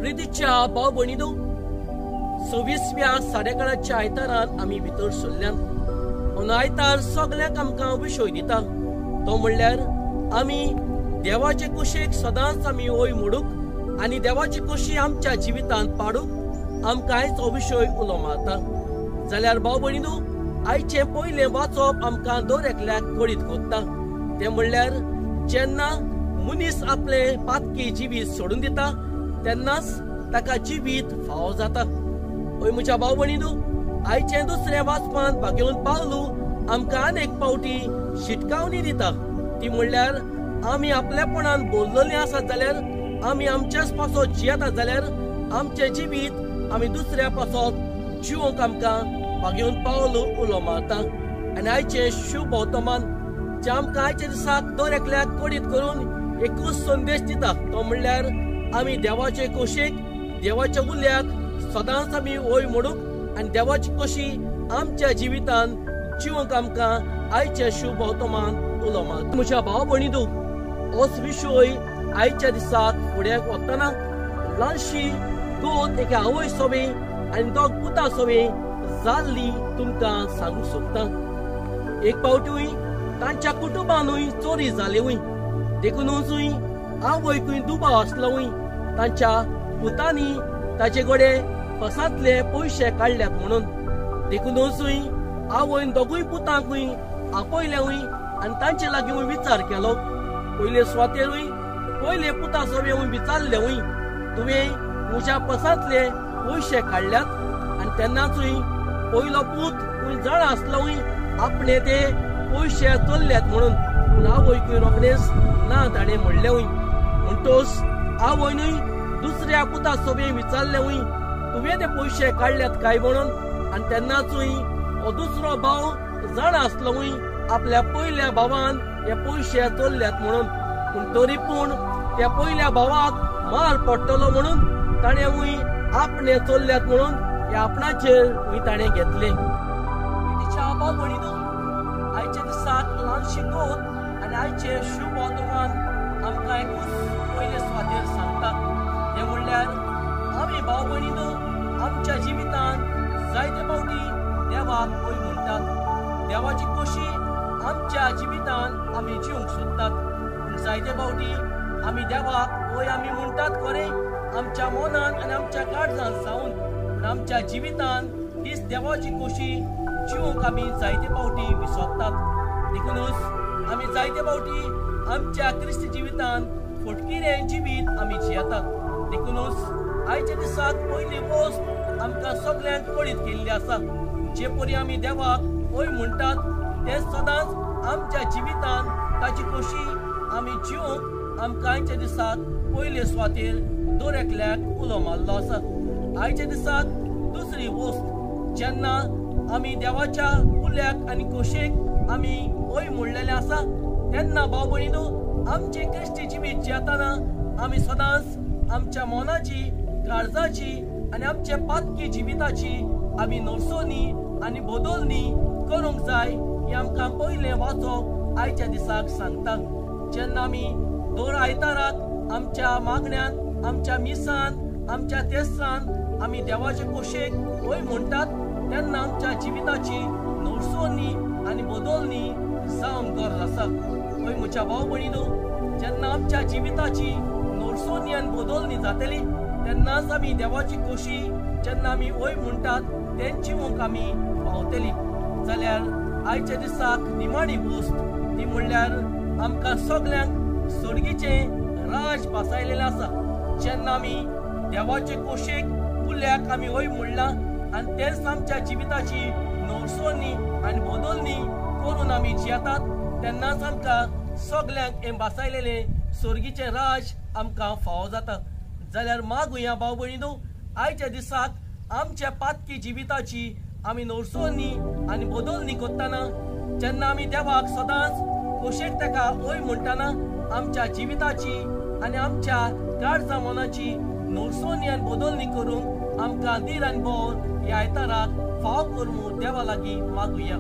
प्रितीच्या भाव भयणींनो, 26व्या साडेकाळाच्या आयतारान आमी भितर सरल्यात. आयतार सगल्यांक आमकां विशय दिता तो म्हणल्यार आमी देवाचे कुशीक सदांच आमी वय मोडूंक आनी देवाची कुशी आमच्या जिवितांत पाडूंक आमकां आयचो विशय उलो मारता. जाल्यार भाव भयणींनो, आयचें पयलें वाचप आमकां दर एकल्याक कळीत करता तें म्हणल्यार जेन्ना मनीस आपलें पातकी जिवीत सोडून दिता तेन्नाच ताका जिवीत फावो जाता. हय म्हज्या भाव भयणींनो, आयचें दुसरें वाचपांत भागेवन पावलू आमकां अनेक फावटी शिटकावणी दिता ती म्हणल्यार आमी आपलेपणान बोल्ललीं आसात जाल्यार, आमी आमच्याच पासत जियेतात जाल्यार आमचें जिवीत आमी दुसऱ्या पासत जिवंक आमकां भागेवन पावलू उलो मारता. आनी आयचें शुभ वर्तमान जें आमकां आयच्या दिसाक दर एकल्याक कळीत करून एकूच संदेश दिता तो म्हणल्यार आमी देवाचे कोशीक, देवाच्या उल्याक सदांच आमी वय मोडूंक आनी देवाची कोशी आमच्या जिवितान जिवंक आमकां आयचें शुभ वर्तमान उलो मारता. म्हज्या भाव भयणींनो, होच विशय आयच्या दिसाक फुडें वतना ल्हानशी गोत एका आवय सोबे आनी दोग पुता सोबे जाल्ली तुमकां सांगूंक सोदता. एक फावटूय तांच्या कुटुंबानूय चोरी जालीवूय, देखूनूय आवयकूय दुबाव आसलोवूय तांच्या पुतांनी ताचे कडेन फसांतले पयशे काडल्यात म्हणून. देखूनूय आवयन दोगूय पुतांकूय आपयलेवूय आनी तांचे लागीं विचार केलो. पयले सुवातेरूय पयले पुता सोबेवूय विचारलेवूय, तुवें म्हज्या पसांतले पयशे काडल्यात? आनी तेन्नाचूय पयलो पूत जाणा आसलोवूय आपणे ते पयशे चल्ल्यात म्हणून. पूण आवयकूय रोखडेच ना ताणें म्हणलेवूय. म्हणटोच आवयनूय दुसऱ्या पुता सोबे विचारलेवूय, तुवें ते पयशे काडल्यात काय म्हणून? आनी तेन्नाचूय हो दुसरो भाव जाणा आसलोवूय आपल्या पयल्या भावान हे पयशे चल्ल्यात म्हणून. पूण तरी पूण त्या पयल्या भावाक मार पडटलो म्हणून ताणेंवूय आपणे चल्ल्यात म्हणून हे आपणाचेर ताणें घेतलें. भाव भयणींनो, आयच्या दिसाक ल्हानशी गोत आनी आयचें शुभ वर्तमान आमकां एकूच पयले सुवातेर सांगता तें म्हणल्यार आमी भाव भयणींनो आमच्या जिवितांत जायते फावटी देवाक वय म्हणटात, देवाची कोशी आमच्या जिवितांत आमी जिवंक सोदतात. पूण जायते फावटी आमी देवाक वय आमी म्हणटात खरें आमच्या मनान आनी आमच्या काळजान जावन, पूण आमच्या जिवितांत तीच देवाची कोशी जिवंक आमी जायते फावटी विसरतात. देखूनच आमी जायते फावटी आमच्या क्रिस्ती जिवितांत फटकिरें जिवीत आमी जियेतात. देखूनच आयच्या दिसाक पयली वस्त आमकां सगल्यांक कळीत केल्ली आसा, जे परी आमी देवाक वय म्हणटात ते सदांच आमच्या जिवितांत ताची खोशी आमी जिवंक आमकां आयच्या दिसाक पयले सुवातेर दर एकल्याक उलो मारलो आसा. आयच्या दिसाक दुसरी वस्त, जेन्ना आमी देवाच्या उल्याक आनी खोशेक आमी वय मोडलेले आसा तेन्ना भाव भयणींनो आमचें क्रिस्ती जिवीत जियेतना आमी सदांच आमच्या मनाची, काळजाची आनी आमच्या पातकी जिविताची आमी नरसोनी आनी बदलणी करूंक जाय हें आमकां पयलें वाचप आयच्या दिसाक सांगता. जेन्ना आमी दर आयताराक आमच्या मागण्यांत, आमच्या मिसान, आमच्या तेस्रान आमी देवाचे कोशेक वय म्हणटात तेन्ना आमच्या जिविताची नरसोनी आनी बदलणी जावंक गरज आसा. हय म्हज्या भाव भयणींनो, जेन्ना आमच्या जिविताची नरसोनी आनी बदलणी जातली तेन्नाच आमी देवाची खोशी जेन्ना आमी वय म्हणटात तें जिवंक आमी पावतली. जाल्यार आयच्या दिसाक निमाणी वस्त ती म्हणल्यार आमकां सगल्यांक सर्गीचें राज बसायलेलें आसा. जेन्ना आमी देवाचे कोशेक उल्याक आमी वय म्हणलां आनी तेंच आमच्या जिविताची नरसोनी आनी बदलणी करून आमी जियेतात तेन्नाच आमकां सगल्यांक हें बसायलेलें सर्गीचें राज आमकां फावो जाता. जाल्यार मागुया भाव भयणींनो, आयच्या दिसाक आमच्या पातकी जिविताची आमी नरसोनी आनी बदलणी करतना जेन्ना आमी देवाक सदांच खोशेक ताका वय म्हणटना आमच्या जिविताची आनी आमच्या काळजा मनाची नरसोनी आनी बदलणी करूंक आमकां धीर आनी बळ ह्या आयताराक फाव करूं देवा लागीं मागुया.